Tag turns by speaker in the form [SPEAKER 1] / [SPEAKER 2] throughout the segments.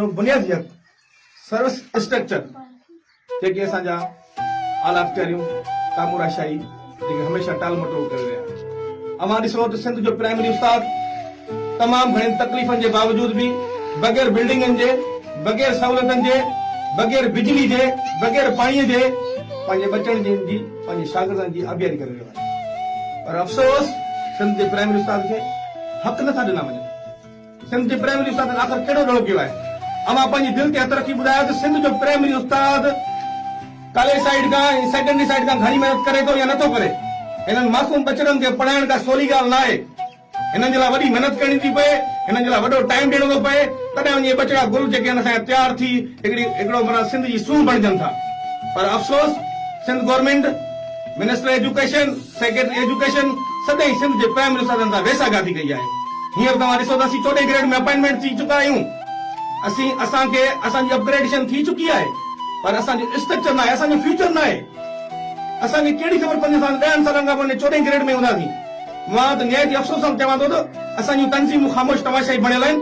[SPEAKER 1] جو بنيادي حق سروس اسٽرڪچر جيڪي اسان جا اعليٰ اختياريون ڪامورا شاهي جيڪي هميشه ٽال مٽول ڪري رهيا آهن. اوهان ڏسو ته سنڌ جو پرائمري استاد تمام گهڻين تڪليفن جي باوجود به بغير بلڊنگن جي، بغير سهولتن جي، بغير بجلي جي، بغير پاڻي جي پنهنجي ٻچڙن جي پنهنجي شاگردن جي آبياري ڪري رهيو آهي پر افسوس سنڌ جي پرائمري استاد کي حق نٿا ڏنا وڃن. سنڌ جي پرائمري استادن آخر ڪهڙو ڏوهه ڪيو آهي؟ اوهان پنهنجي دل تي هٿ رکي ٻڌايو ته سنڌ جو پرائمري استاد ڪاليج سائيڊ کان ۽ سيڪنڊري سائيڊ کان گهڻي محنت ڪري ٿو يا نٿو ڪري؟ هنن معصوم ٻچڙن کي پڙهائڻ ڪا سولي ڳالهه ناهي. هنن جي لاء وڏي محنت ڪرڻي ٿي پئي، هنن جي لاء وڏو ٽائيم ڏيڻو ٿو پئي، تڏهن وڃي اهي ٻچڙا گل جيڪي آهن اسان جا تيار ٿي هڪڙي هڪڙو معنيٰ سنڌ جي سونهن بڻجن ٿا. پر افسوس Sindh government, minister education, secretary education سدائين سنڌ جي پرائمري استادن سان ويساهه گهاتي ڪئي آهي. هينئر توهان ڏسو ته اسين چوڏهين گريڊ ۾ اپائنٽمينٽ ٿي چڪا آهيون. اسين اسان کي اسان جي اپگريڊيشن ٿي چڪي آهي پر اسان جو اسٽرڪچر ناهي، اسان جو فيوچر ناهي. اسان کي ڪهڙي خبر پوندي اسان ڏهن سالن کان پوء ان چوڏهين گريڊ ۾ هونداسين. مان ته نهايت ئي افسوس سان چوان ٿو ته اسان جون تنظيمون خاموش تماشائي بڻيل آهن.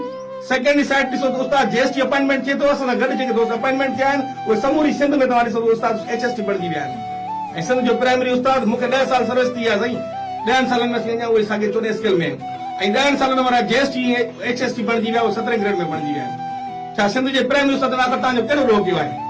[SPEAKER 1] سيڪنڊري سائيڊ ڏسو ته استاد جي ايس ٽي اپائنٽمينٽ ٿئي ٿو، اسان سان گڏ جيڪي دوست اپائنٽمينٽ ٿيا آهن اهي سموري سنڌ ۾ توهان ڏسو ته استاد ايڇ ايس ٽي بڻجي ويا آهن ۽ سنڌ جو پرائمري استاد مون کي ڏهه سال سروس ٿي آهي سائين ڏهن سالن ۾ اسين اڃا اهي ساڳي چوڏهين اسڪيل ۾ آهيون ۽ ڏهن سالن وارا جي S T ۽ H S T بڻجي ويا اهي سترهين گريڊ ۾ بڻجي ويا آهن. ڇا سنڌ جي پرائمري استادن آخر توهان جو ڪهڙو ڏوهه ڪيو آهي؟